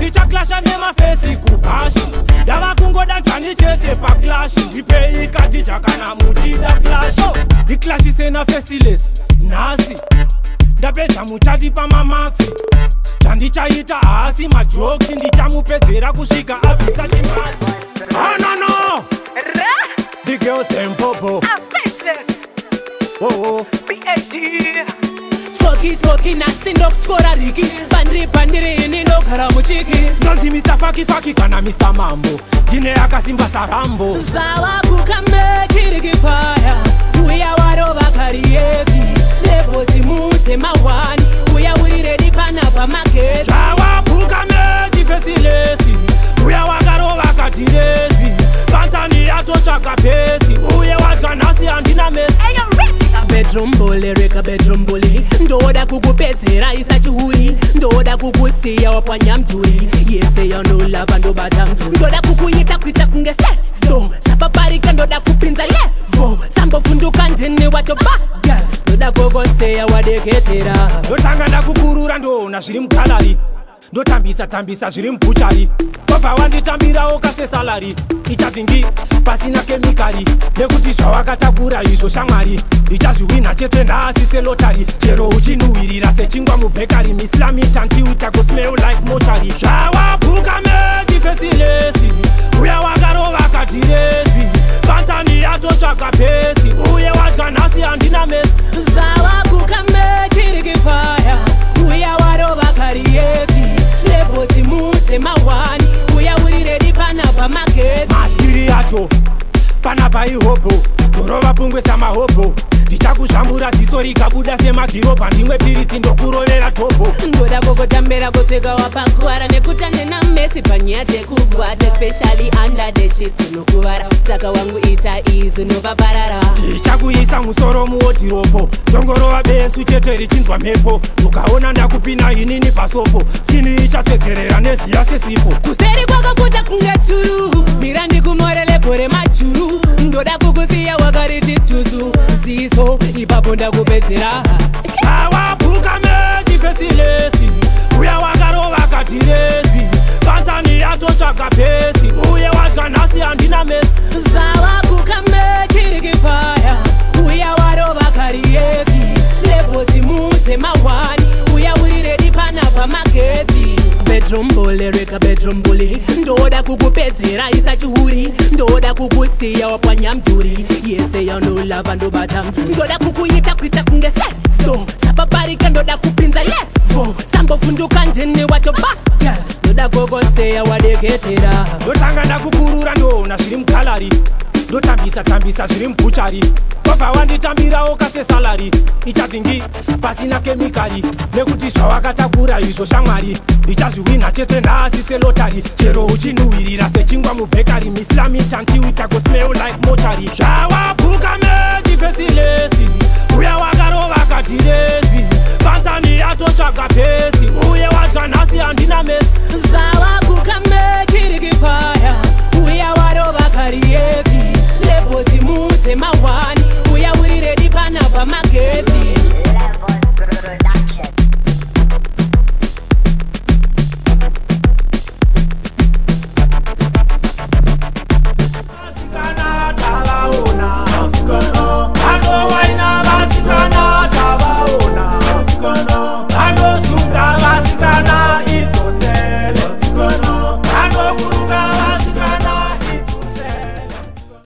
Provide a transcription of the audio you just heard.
Ndichaclasha nemafesi kubash. Ndava kungoda njani chete paclash. Ndipei Kadija kana muchida clash. Ndiclashise nafaceless nhasi. Ndapedza muchati pamamaxi. Chandichaita haasi majokes. Ndichamupedzera kusvika abvisa chimasi. Oh no no. The girls them popo. Oh oh. Tyoki tyoki nhasi ndokutyora riki. Bandiri bandiri ini ndogara muchiki. Ndonzi Mr. Faki Faki kana Mr. Mambo. Ndine akasimba sarambo. Zvavakuka mechiriki fire. Uya warova kariyezi. Levosi mudze mawani. Uya uri ready panapa magetsi. Zvavapuka mechi fesilesi. Uya wakarova katirezi. Bantani yatotsvaka pesi. Uye wadya nhasi handina mesi. Bedroom bully, reka bedroom bully. Ndoda kukupedzera isa chihuri. Ndoda kukusiya wapwanya mduri. Yese yaunolava ndobata. Ndoda kukuita kuita kunge sezo. Sapaparika ndoda kupinza levo. Sambovhunduka ndini watobaga. Ndoda kukoseya wadeketera. Ndotanga ndakukurura ndoona zviri mugallery. Ndotambisa tambisa zviri mubhuchari. Wabva wanditambirawo kasesalari. Ichati ngi pasina kemikari. Nekuti zvawakatakura izvo shamwari. Ndichazviwina chete nhasi selotari. Chero uchinuhwirira sechingwa mubhekari. Mislamitantiuta kusmell like mochari. Zvawabhuka mechi fesilesi. Uya wakarova katirezi. Bantani yatotsvaka pesi. Uye wadya nhasi handina mesi. Zvavakuka mechiriki fire. Uya warova kariyezi. Levosi mudze mawani. Uya uri ready panapa magetsi. Maskiri acho panapa ihobho. Ndorova pungwe samahobho. Ndichakuzvambura ziso rikabuda semagiropa. Ndimwe piritsi ndokurovera tobho. Ndoda kukutambira kusvika wapakwara. Nekuti handina mesi panyaya dzekugwata. Especially under the shit unokuvara. Saka wangu ita izi unovaparara. Ndichakuisa musoro muwodhiropo. Ndongorova besu chete richinzwa mhepo. Ukaona ndakupina inini pasopo. Skini ichatsedzerera neziya sesipo. Kuseri kwakafuta kunge churu. Mira ndikumorele gore majuru. Ndoda kukusiya wakariti tuzu. Ziso ipapo ndakupedzera. Awapuka mechi fesilesi. Uya wakarova katirezi. Bantani yatotsvaka pesi. Uye wadya nhasi handina mesi. Zvavakuka mechiriki fire. Uya warova kariyezi. Levosi mudze mawani. Uya uri ready panapa magetsi. Bedroom bully, reka bedroom bully. Ndoda kukupedzera isa chihuri. Ndoda kukusiya wapwanya mduri. Yese yaunolava ndobata. Ndoda kukuita kuita kunge sezo. Sapaparika ndoda kupinza levo. Sambovhunduka ndini watobaga. Ndoda kukoseya wadeketera. Ndotanga ndakukurura ndoona zviri mugallery. Ndotambisa tambisa zviri mubhuchari. Wabva wanditambirawo kasesalari. Ichati ngi pasina kemikari. Nekuti zvawakatakura izvo shamwari. Ndichazviwina chete nhasi selotari. Chero uchinuhwirira sechingwa mubhekari. Mislamitantiuta kusmell like mochari. Zvawabhuka mechi fesilesi. Uya wakarova katirezi. Bantani yatotsvaka pesi. Uye wadya nhasi handina mesi. Zvavakuka mechiriki fire. Uya warova kariyezi. Levosi mudze mawani. Uya uri ready panapa magetsi. Asikana tavaona. Asikana.